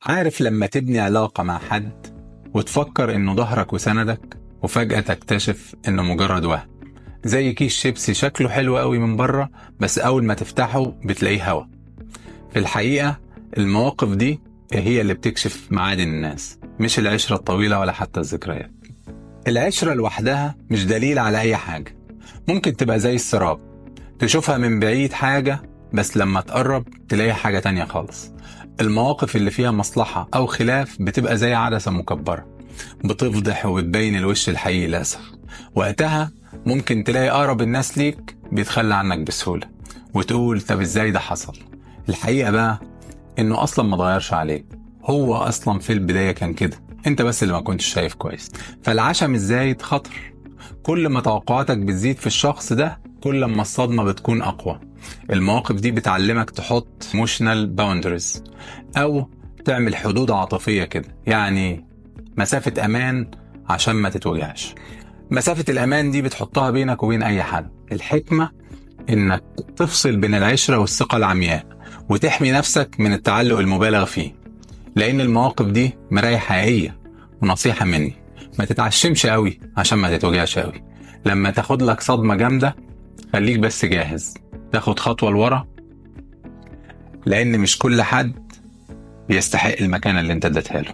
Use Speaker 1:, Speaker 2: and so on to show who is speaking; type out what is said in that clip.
Speaker 1: عارف لما تبني علاقة مع حد وتفكر إنه ظهرك وسندك، وفجأة تكتشف إنه مجرد وهم، زي كيس شيبسي شكله حلو قوي من بره، بس أول ما تفتحه بتلاقيه هوا. في الحقيقة المواقف دي هي اللي بتكشف معادن الناس، مش العشرة الطويلة ولا حتى الذكريات. العشرة لوحدها مش دليل على أي حاجة، ممكن تبقى زي السراب، تشوفها من بعيد حاجة، بس لما تقرب تلاقي حاجة تانية خالص. المواقف اللي فيها مصلحة أو خلاف بتبقى زي عدسة مكبرة، بتفضح وبتبين الوش الحقيقي للأسف. وقتها ممكن تلاقي أقرب الناس ليك بيتخلى عنك بسهولة، وتقول طب إزاي ده حصل؟ الحقيقة بقى إنه أصلا ما اتغيرش عليك، هو أصلا في البداية كان كده، أنت بس اللي ما كنتش شايف كويس. فالعشم الزايد خطر، كل ما توقعاتك بتزيد في الشخص ده كل ما الصدمة بتكون أقوى. المواقف دي بتعلمك تحط emotional boundaries، أو تعمل حدود عاطفية كده، يعني مسافة أمان عشان ما تتوجعش. مسافة الأمان دي بتحطها بينك وبين أي حد. الحكمة إنك تفصل بين العشرة والثقة العمياء، وتحمي نفسك من التعلق المبالغ فيه، لأن المواقف دي مراية حقيقية. ونصيحة مني، ما تتعشمش قوي عشان ما تتوجعش قوي. لما تاخد لك صدمة جامدة خليك بس جاهز تاخد خطوة لورا، لأن مش كل حد بيستحق المكانة اللي انت اديتها له.